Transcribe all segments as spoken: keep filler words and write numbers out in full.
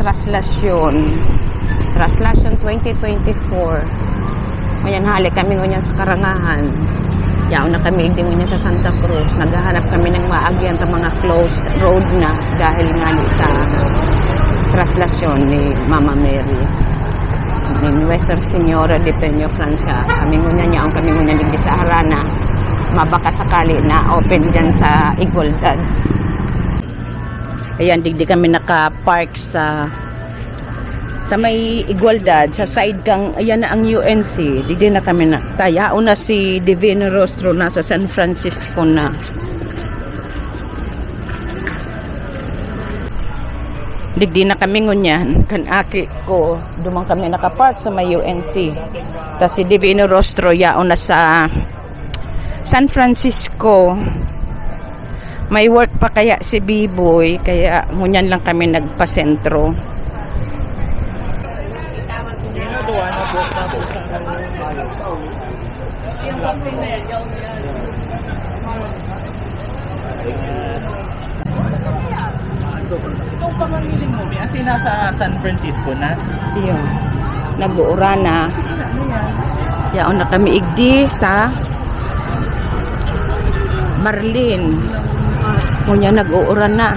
Traslasyon. Traslasyon twenty twenty-four. Ngunyan, hale kami ngunyan sa Karangahan. Yaon na kami, igdi ngunyan sa Santa Cruz. Naghahanap kami ng maagihan sa mga closed road na dahil nga ni sa traslasyon ni Mama Mary. Ni Nuestra Señora de Peña Francia. Kami ngunyan, yaon kami ngunyan digdi sa Jarana. Mabaka sakali na open dyan sa Igualdad. Ayan, digdi kami naka-park sa, sa may Igualdad, sa side kang, ayan na ang U N C. Digdi na kami na, ta, yaon na si Divino Rostro, nasa San Francisco na. Digdi na kami ngunyan, kan aki ko, duman kami naka-park sa may U N C. Ta si Divino Rostro, yaon na sa San Francisco. May work pa kaya si Biboy, kaya ngunyan lang kami nagpasentro. Itong pangangiling mo, may asin na sa San Francisco na. Iyo. Nag-uuran na. Yaon na kami igdi sa Marlin. Ngunyan nag-uuran na.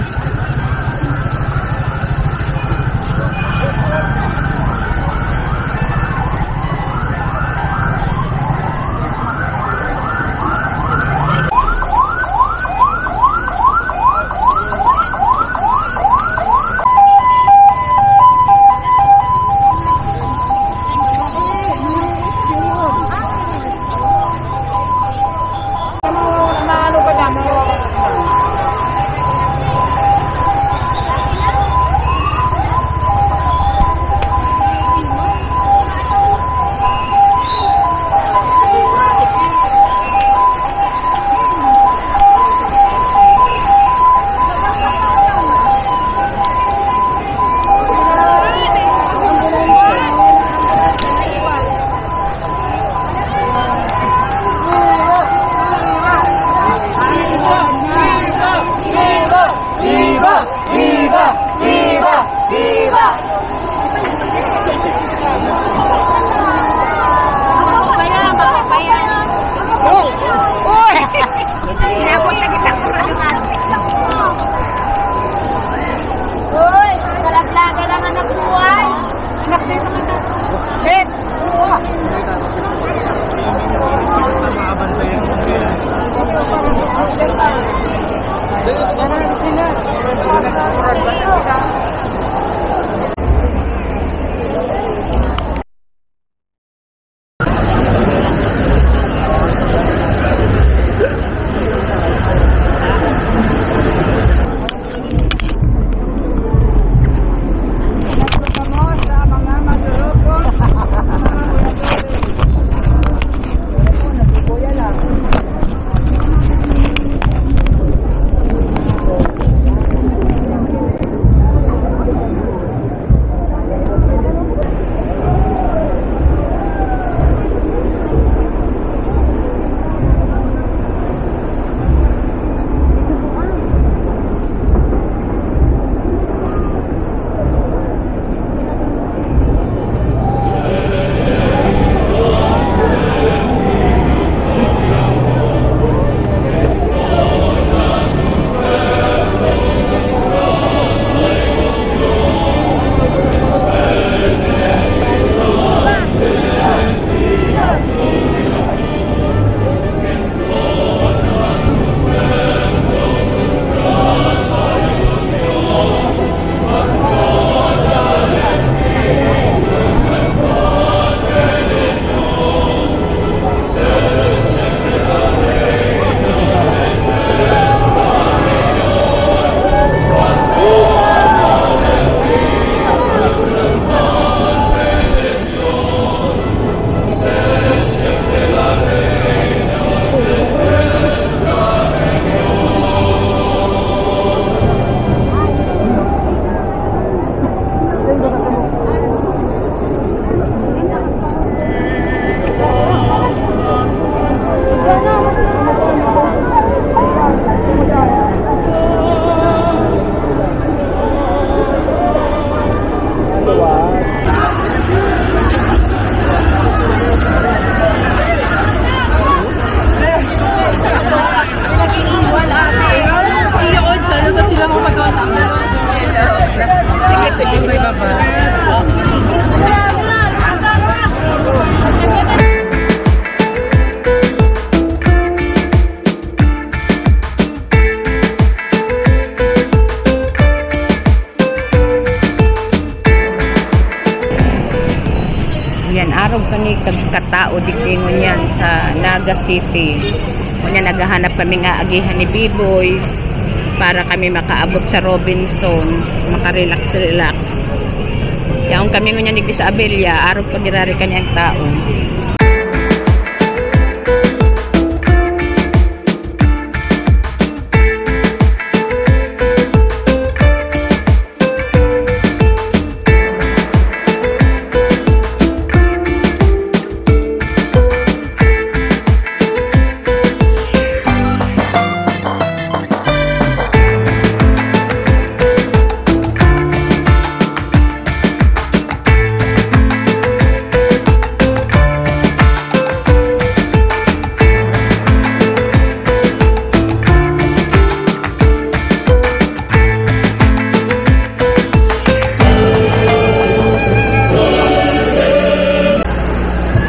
Katao digdi ngunyan sa Naga City. Ngunyan naghahanap kami nga agihan ni Biboy para kami makaabot sa Robinson, makarelax-relax. Yaon kami ngunyan digdi sa Abella, arog pa girari kani ang tao.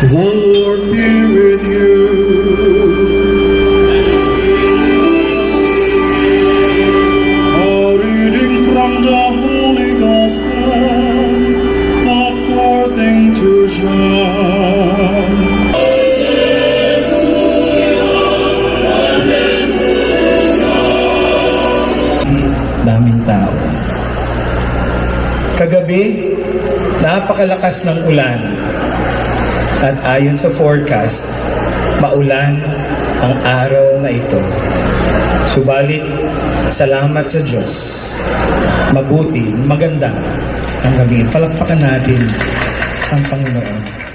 The Lord be with you. A reading from the Holy Gospel according to John. Daming tao. Kagabi, napakalakas ng ulan. At ayon sa forecast, maulan ang araw na ito. Subalit, salamat sa Diyos. Mabuti, maganda ang gabi. Palakpakan natin ang Panginoon.